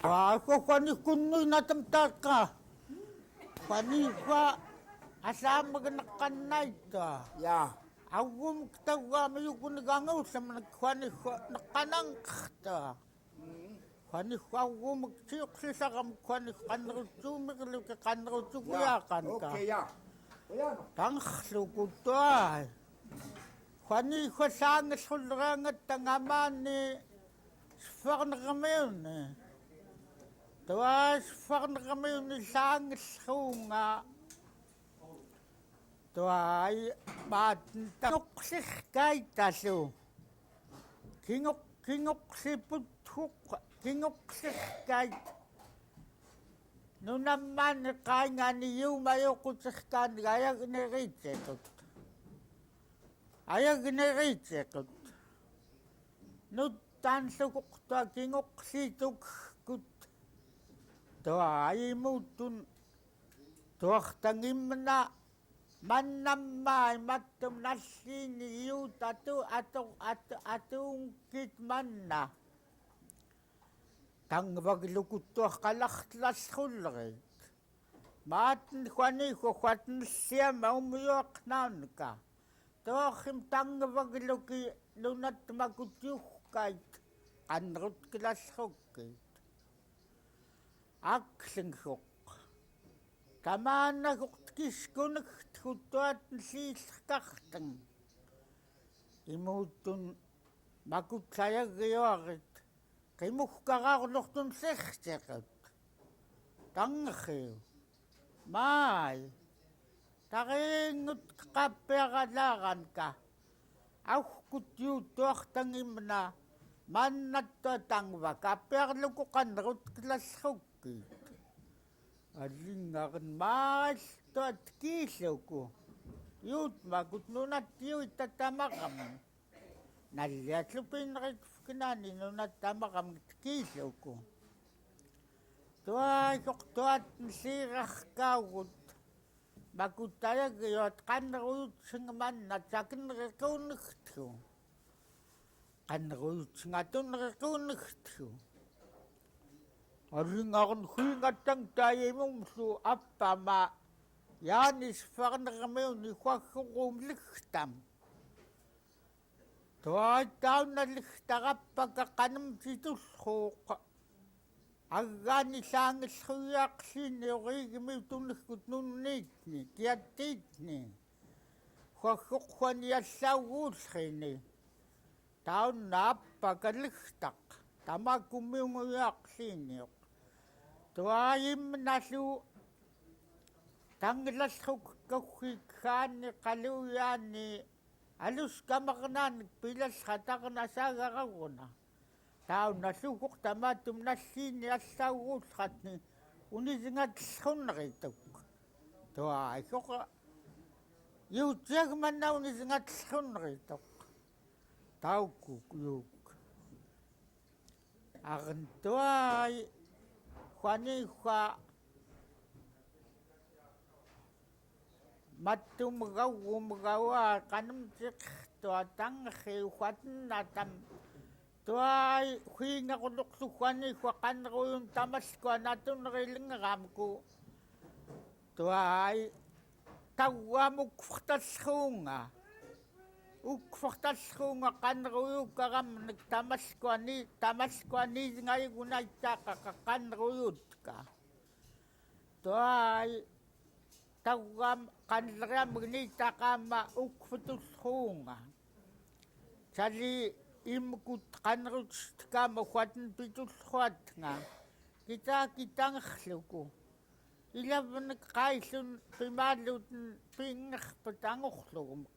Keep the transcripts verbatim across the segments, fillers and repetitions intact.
Wa ko kwani kunnu inatam taka. Kwani kwa asam gena kanai ta. Ya. Awum ketawa meyukun gangu sama kwani kwa nakanang ta. Kwani kwa awum keciuk sisakam kwani kanru cumi keluke kanru cuku ya kan ka. Okay, ya. Tang luku tuai. Kwani kwa sang sulrangat tangamani. Sfarnramiuni. Tuai sfarnramiuni sang sulnga. Tuai maten tanguklik kai tasu. Kinguk kinguk siput huk kinguklik kai. Nunamani kaingani yuma yukutlik kan gayag neritekut. Ayag neritekut. Nutan sukuk tua kinguk situkut. Tua imutun. Tuak tangimna. Manamai matum nalini iut atu atu atu atungkit manna. Tangvag luku tuak kalak telas kulrit. Maten kwani kwakwat nsiam umuyuak naunka. Tokim tangvag luki nunat makutiuhkait. Kanrut kelas hukit. Akleng huk. Tamana huk tekis kunek tekutuat nsilkakteng. Imutun makut saya geyorit. Kimuhkara luktun sihsikit. Tanghiu. Mai. Taringut kapera laran ka. Auhkut yu tuak tangimna. Manat to tangva kapera luku kanrut kelas hukit. Alingaran mai to tekiluku. Yut makut nunat yu itatamaram. Naliat lupin rit fuknani nunat tamaram tekiluku. Tuai huk tuat nsirak kawut. Makutaya giyot kanruyut sengmanat sakin rikunektu. Kanruyut sengatun rikunektu. Alingaran huingatang tayimumsu apama. Yanis farnermeun ni huahurum liktam. Tuai tauna liktarapaka kanem situsuk. Agani sangil huyaksin ni origimi tunukut nunitni kiatitni. Huahuk huan yasawusini. Tauna apaka liktak. Tamaku miunguyaksin ni. Tuai imnasu. Tanglas huk kahik hani kaluyani. Alus kamarnan pilas hatarna sagaraguna. Tauna sukuk tamatum nasini asawusatni. Unis ngat hunrituk. Tuai huk. Yutiag mana unis ngat hunrituk. Taukuk yuk. Agen tuai. Huani hua. Matum gau um gaua kanem cik tua tanghi huaten natam. Tuai huinga kuluk suhuani huakan ruyun tamas kua natun riling ramku. Tuai tawam ukfurtas hunga. Ukfurtas hunga kan ruyu karam nek tamas kua ni tamas kua ni ngai gunai caka kakan ruyut ka. Tuai tawam kanleriam geni takama ukfutus hunga. Sali imkut kanrut kama huaten pitus huat nga. Kita kita ngehluku. Ilabenek kaisun pimaluten pingeh petanguk lumek.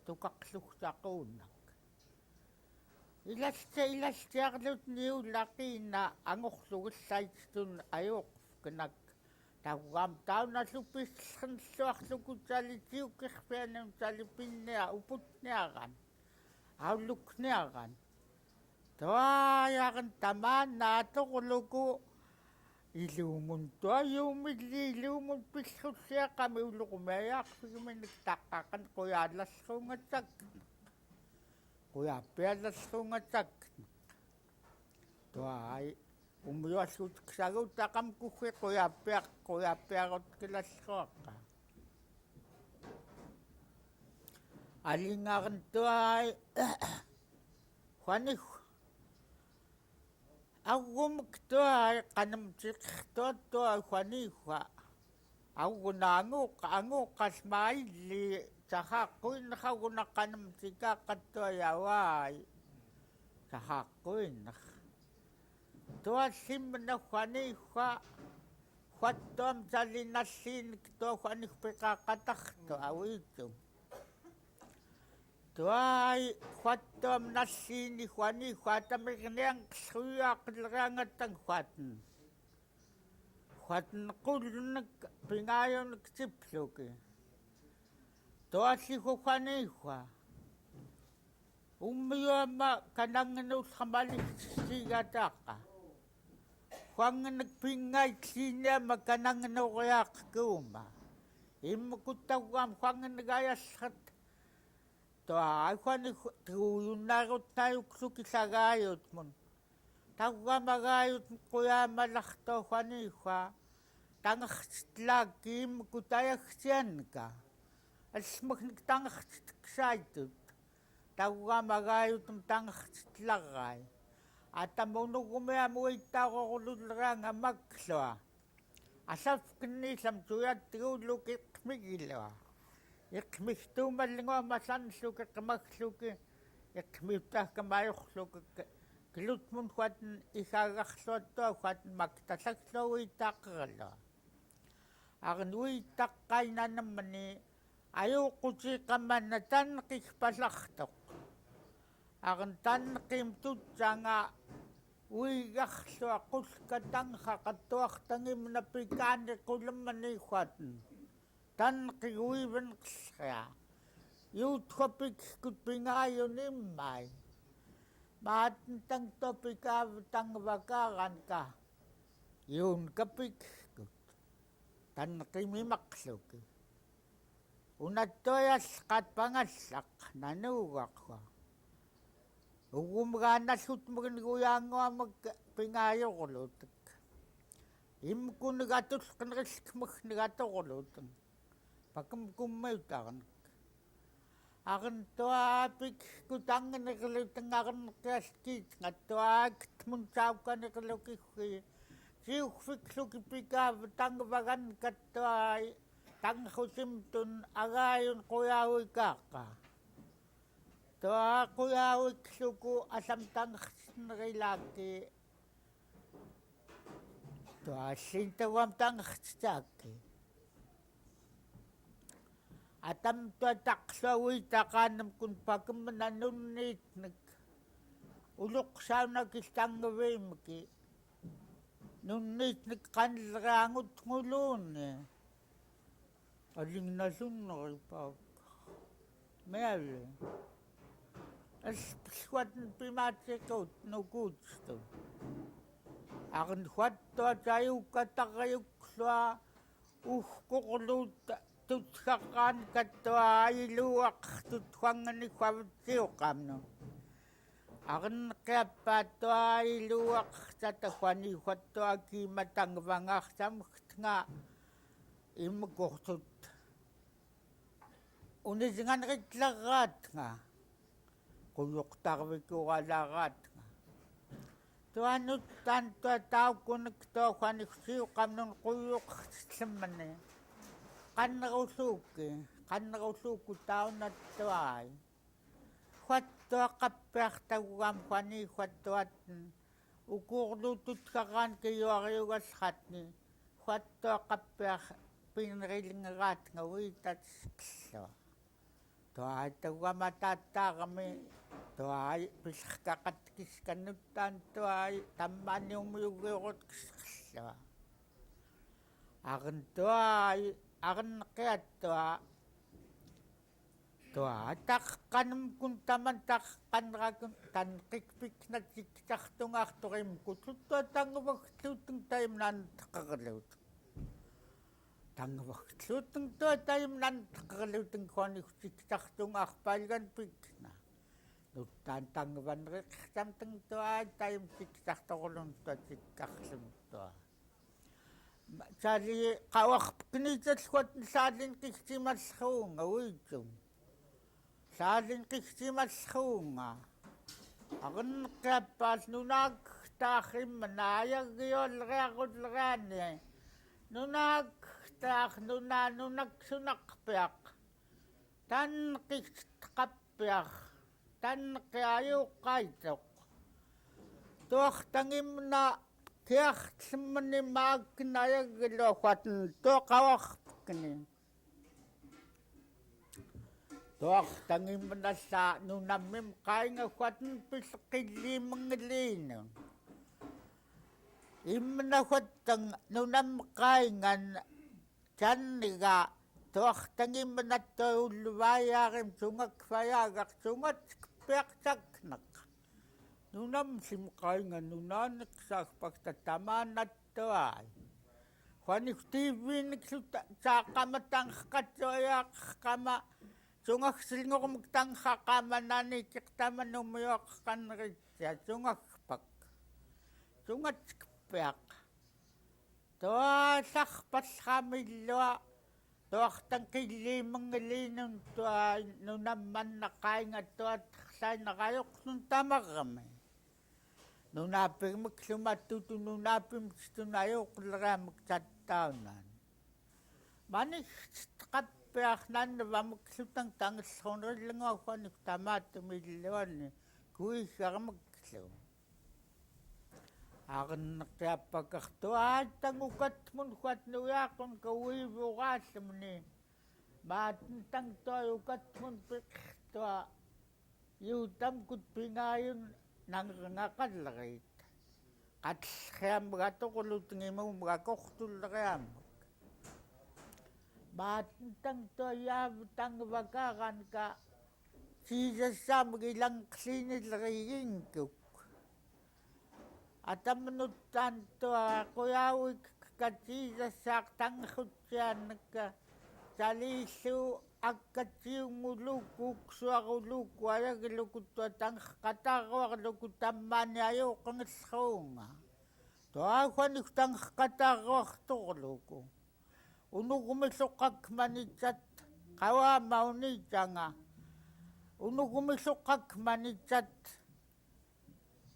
Tukak luktakunak. Ilaste ilaste arlut niulakina anguk lugesaitun ayuk kenak. Tawam tauna supis hensuak lukut sali tiukih pianem sali pinnea uput niaran. Auluk niaran. Tuai aran tamana tukuluku. Ilumun tuai umili ilumun pisusia kami uluk meyak pigiminik takakan kuya las hungatak. Kuya pialas hungatak. Tuai. Umuyuasu tiksaga utakam kuhi kuyapiak, kuyapiak utkilaskoka. Alingaran tuai, Juanihua. Agum tuai, kanem tikto tuai Juanihua. Aguna anguka, anguka smaili, sahakuin aguna kanem tikaka tuai awai. Sahakuin. Tua simna Juanihua, Juan tua msali nallinik tua Juanihua pikakatakto awitu. Tuai Juan tua mnallinik Juanihua tamikniang ksuya kilriangatang Juan. Juan kulunuk pingayunuk sipluki. Tua si Juanihua. Umuyuama kanangen ulhamalik sigataka. Juangenek pingait sinia makanangen uriak kuma. Imkutawam juangenek ayasat. Tua Juanihua tuyunarut tayuk suki sagayut mun. Tawam agayut kuya malakto Juanihua. Tangahtitlakim kutayaktianka. Asmeknek tangahtitkaitut. Tawam agayut mtanghtitlagai. Atam unugumia muita roruluranga maklua. Asafkni samtuyat tiuluk ikmigilua. Ikmihtumalingua masanluki ikmahluki. Ikmihtak kamayuhluki. Kilutmun Juan ihagahluatua Juan maktasaklua uitakagalua. Agan uitakainanemni ayukuti kamana tanqik pasakhtok. Agan tanqim tutsanga uigahlua kulka tangha katuak tangimna pikani kulemni Juan. Tanqik uiben ksria. Yutkopik kutpingayun imai. Maten tangtopik av tangvakaranka. Yun kapik kut. Tanqim imakluki. Una toyas kat pangasak nanugakua. Ugum ganasut megen guyanguamek pingayurlutek. Imkun gatus kenrisk mek negaturlutek. Pakem kumeutarnek. Agan tua pik kutangen keluteng agan kiaskit nga tua ktmun saukan kelukihi. Siuk fik suki pika betang bagan katuai. Tanghusim tun agayun kuyawi kaka. Tua kuyawi ksuku asam tanghusim rilaki. Tua sintawam tanghusim taki. Atam tua taksua witakanem kun pakemena nunitnek. Uluk sauna kistang wimki. Nunitnek kanlera ngut nguluni. Aling nasun noripak. Meali. Espswat pimatikut nukustu. Akan huat tua tayuk katakayuk lua. Uhkuklut tutkakan katua iluak tutkuangan ikwabtiukamnu. Akan kiapa tua iluak tatahuani huat tua kimatang bangah samktenga. Imekuhtut. Unis ngan ritlarat nga. Kuyuk tarwik uwalarat nga. Tua nutan tua taukunek tua huanik siukam nun kuyuk slemene. Kanrusuki, kanrusuku tauna tuai. Huat tua kapiak tauam huani huat tuaten. Ukur lutut kakan ke yuariugas hatni. Huat tua kapiak pinrilingerat nga witat sklo. Tuai tauam atatarami. Tuai piskakatkis kanutan tuai tamani umiugirut kisklo. Akan tuai, akan kiat tua. Tua, takkanem kun taman takkan rakun tan kikpik na cikcak tungak turim kutut tua tangwak tuteng taim nan takarlut. Tangwak tuteng tua taim nan takarlut teng koni cikcak tungak palgan pikna. Nuttan tañwa nrikjam teng tua, taim tiktak tokolun tua, tiktak lun tua. Sali kawak pekni jet kuat salin kikti malhunga wijum. Salin kikti malhunga. Agen kiapal nunag takim menayag yol reagul reane. Nunag tak nuna nunag sunak piak. Tan kikti kapiak. Tan kiayu kaitok. Tuak tangimna kiak semeni mak nayag lo kuat tuak awak pekni. Tuak tangimna sa nunamim kainga kuat pisekili mengelinu. Imna kuat tang nunam kaingan Caniga tuak tangimna to ulvayarim cungak fayagak cungat kpiak caknak. Nunam sim kaingan nunanik sakpak tatamanat tuai. Kuanik tivinik suta cakama tangkacoyak kama cungak silingurmuk tangkakama nani kiktama numiok kanricia cungak pak. Cungat kpiak. Tua sakpat kami lua, tua tangkili mengelinun tua nunam manna kainga tua taksan rayuk nun tamarami. Nunapim klumatutu nunapim situn ayuk leram ksataunan. Manik kapiak nan vam klutang tangsun rilengau kuanik tamat miluan kuih armeklu. Agen kiapakak tua tang ukat mun kuat nuyakun ke wibu rasemni. Matentang tua ukat mun pik tua yutam kut pingayun nang rengakal rit. Kat ream ratu kulut ngimu merakok tul ream. Matentang tua yab tang bakaran ka Jisas am rilang klinil riingkuk. Atam nuttan tua kuyawik ka Jisas ak tangkucian ka salisu ak kaciung uluku ksuak uluku ayag luku tua tangkataruak luku tamani ayu kangesrunga. Tua kuanik tangkataruak turluku. Unuk misukak manichat kawa mauni janga. Unuk misukak manichat.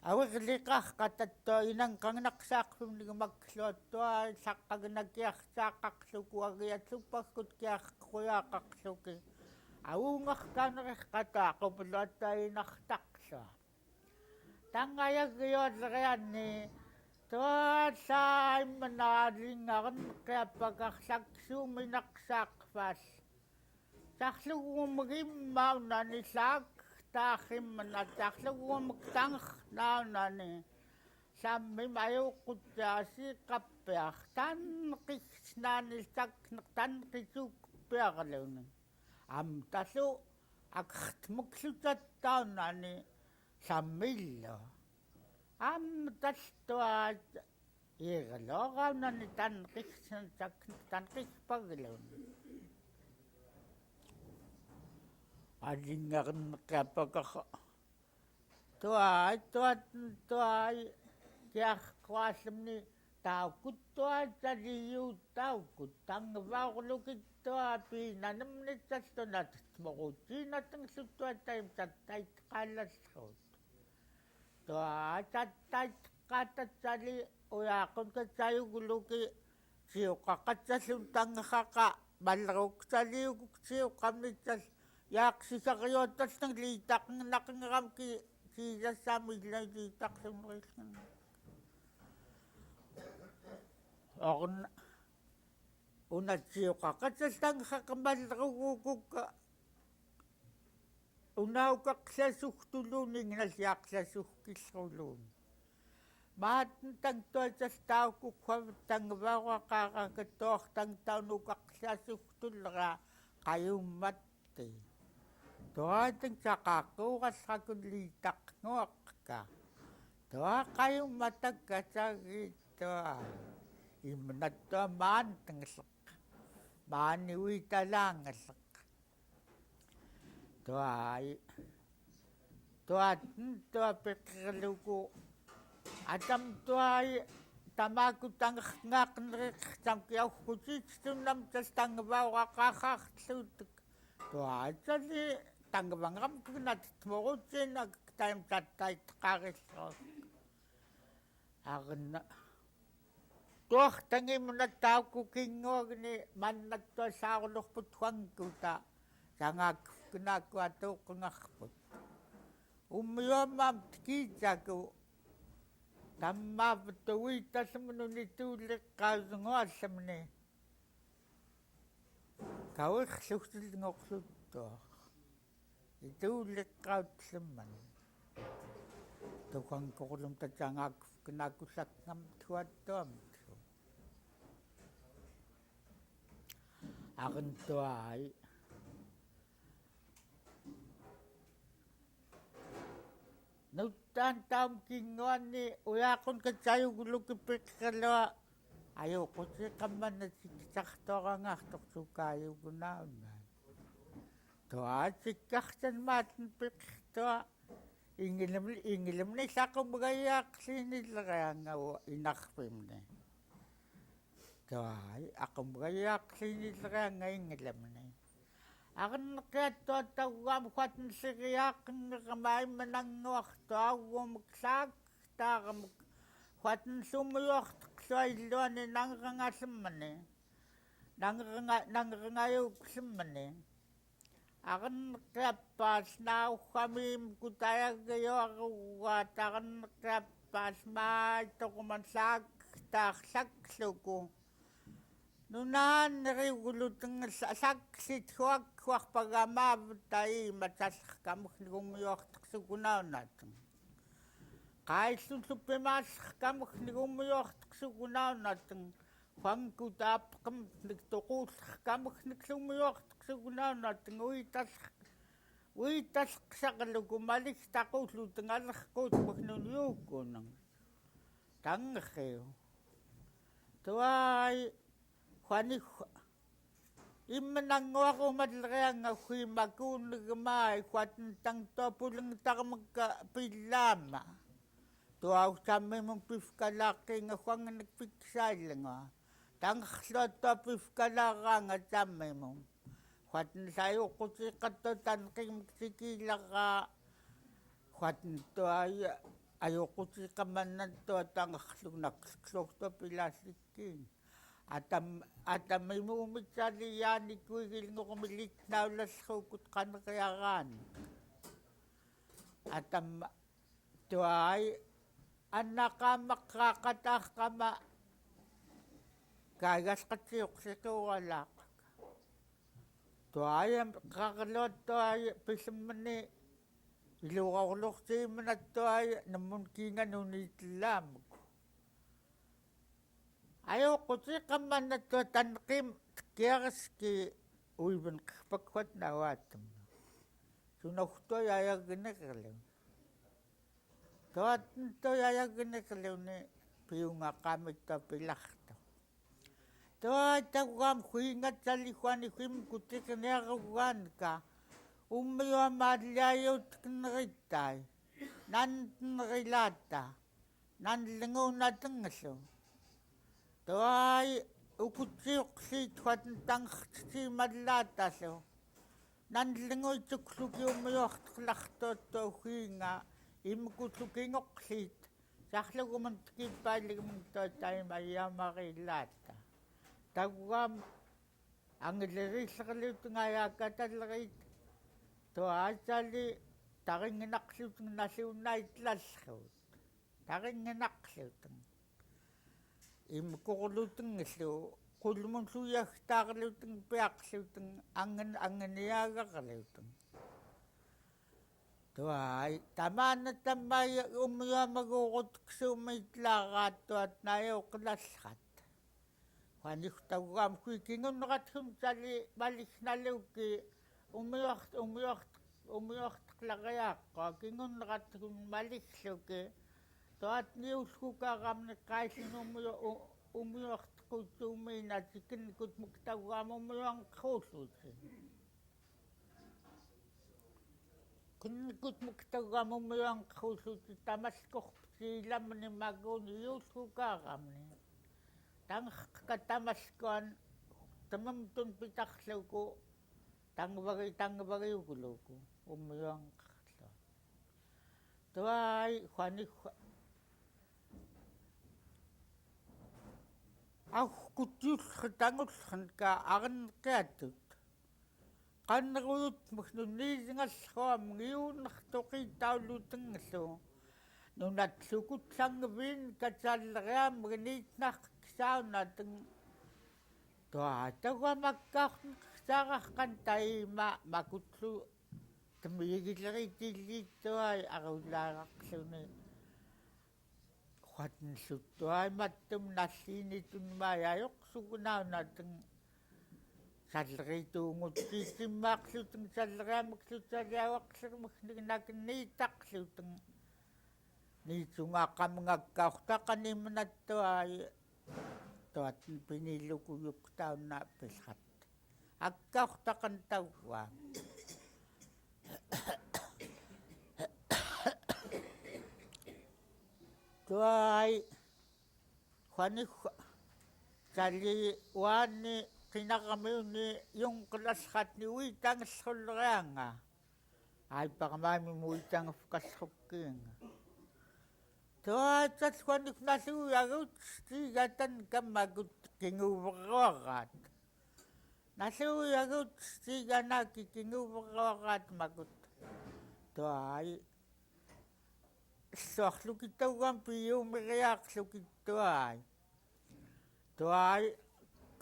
Awik likak katatto inang kangnaksak pimnik maklot tua sakagnakiak sakak suku agiat supakut kiak kuyakak suki. Awungak kanrik kata kuplot inaktak sa. Tangayag yod reani tua sa imenaling agen kiapakak sak suminak sakfas. Saklugum gimau nani sak takim menat saklugum tangk nau nani. Samim ayu kutasi kapiak tan kis nani sak tan kisuk piak luni. Am tasu ak tmuk sucat tau nani. Samilo. Am tas tua Iglo rau nani tankis sak tankis paglo. Alingar kiapakak tuai tuat tuai kiak kuasemni taukut tuai taliu taukut tangvaurlukit tuai pinanemnit sastonat mokucinateng sutuai taim satait kalasrut. Tua satait katatsali uyakun katsayugluki ciuka katsasun tangkaka balruk tsaliuguk ciuka mitsal yak sisakiotas tang litak ngnak ngeram ki Jisas sami litak sumril. Orna una ciuka katsal tangkaka balruk ukuk Una ukak sasuk tulun ingnal yak sasuk kilhulun. Matentang tua sas taukuk kuabtang bawa kaka ketok tang taun ukak sasuk tulra kayumati. Tua teng cakaku kasakun litak ngok ka. Tua kayumatak kasagi tua. Imnat tua manteng sek. Mani witalang sek. Tuai. Tuatn tua pikirluku. Atam tuai tamaku tangek ngak nrek tam kiau kucit tunam tas tang bau kakak tlutuk. Tua tadi tang bangam kena tmorutin ak taim tatai tkaris. Agen tuak tangi menatau ku kingogni manat tua sauluk put huang kuta. Sangak kena ku atau kengak put. Umio mam tki jaku. Tamma betul wi tasem nuni tulik kau zengua semeni. Kau ikhluh sil ngok sutok. Itu liqaut semen. Tukang kukulum tajangak kena kusak ngam tuat tuam tu. Akan tuai. Nutan tam kinguan ni uyakun kecayu gulu kipik kelua. Ayo kuci kaman na sikicak torang ah tok suka ayu gunauna. Tua cikah can maten pik tua. Ingilem, ingilem ni saku megayak sini lerang awo inak pim ni. Tua, aku megayak sini lerang ingilem ni. Akan kiat tua tawam kuat siriak ngeremai menang wak tua wom ksak tar kuat sumuyok tua iluan ni nang renga semeni. Nang renga, nang renga yuk semeni. Akan kepas nau kami mkutaya geyor wat akan kepas mai tokuman sak tak sak suku. Nunan neri guluteng sak sit huak huak pagama betai macas kamu knikum yok tak suku nau nateng. Kai sun supe mas kamu knikum yok tak suku nau nateng. Fangku tapkem nik tokul kamek nik sumuyok tak sugunaw na teng witas witas ksakluku malik takul lu tengalek kut beknun yukuneng. Tangkew. Tuai. Fani imenang waku madlereang nga fui maku negemai fat tentang topuleng tarmeka pilama. Tuau samimum pifkalaki nga fang nek piksalenga. Tangkhlo to pifkalaranga samimum. Fat sayu kucikato tankim sikilara. Fat to ay ayu kucikamanan to tangkhlo nakslok to pilasikin. Atam atam imum icalian ikuigil ngok milik naulas hukut kanriaran. Atam tuai anak amak kakatah kama. Kayas kecil siku walak. Tuai kaklo tuai pisemeni. Ilu kauluk si menat tuai nemun kingan unit lamuk. Ayo kuci kamana tuai tankim tkiarski uiben kpakfat nawatem. Sunok tuai ayag nekerleu. Tuat to yaya gene kelew ne piunga kami to pilakto. To tawam huinga cali huani huim kutik ne aruan ka. Umio malia yo tekneritai. Nan tenrilata. Nan lengo na tengeso. Tuai ukuciuk si tuat tentang si malata so. Nan lengo icuk luki umiok teklak toto huinga imkut luki ngoklit. Sakluk umen tekipai ligmen totai maya marilata. Taguam angelerislekliut ngaya katalerit. Tuai cali taringenakliut nasiunait lalhut. Taringenakliuteng. Imkukluteng lu kulmun luyaktakliuteng piakliuteng angen angeniagakliuteng. Tuai tamana tamaya umiamagurut ksumit larat tuat nayoklashat. Juan iktawam kui kingun rat hun cali balik naluki umiok umiok umiok teklariak ko kingun rat hun balik luki. Tuat nius kukaram ni kaisin umiok umiok tekucumi na cikin kut muktawam umiok kususi. Kinikut muktaga mumiang kusuti tamalkuk psilamni magun yul kukaramni. Tangka tamalkuan tememtun pitakluku tangwari tangwari ukuluku umiang kaklo. Tuai kwani kwa. Au kutiul ketangul ka aran kiatut. Kanruyut muknun ni ngalkom ngiun tuki taulu tenglu. Nunat lukut langwin kacal riam genit nak kisaunateng. Tua tawa makak sarah kan taima makutlu. Temigil ritili tuai arularak luni. Huat nsutuai matum nasi ni tun maya yok sukunau nateng. Salri tungut sisi maksuteng salri amuksut salri awaksut muknik naken ni taksuteng. Ni sunga kam ngakau takan ni menat tuai. Tuat piniluku yuk tauna pilhat. Akak takan tawa. Tuai kwani kwa. Sali wani kinakamiuni yung kelas kat ni witang sulreanga. Ai pakamami muitang fukas hukinga. Tuai tat kwani nasu yagut tigatan kamakut kinguberorat. Nasu yagut tigana kikinguberorat makut. Tuai. Suak lukitawang piyu miriak lukituai. Tuai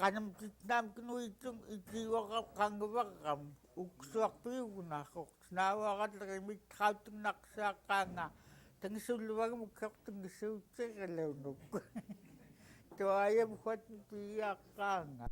kanem titnam kenu itung iti wakam kangwaram uksuak piyu nakok nawarat rimit kautung naksakanga tengsul wang mukok tengsul cek leunuk. Tuai em kuat piyak kanga.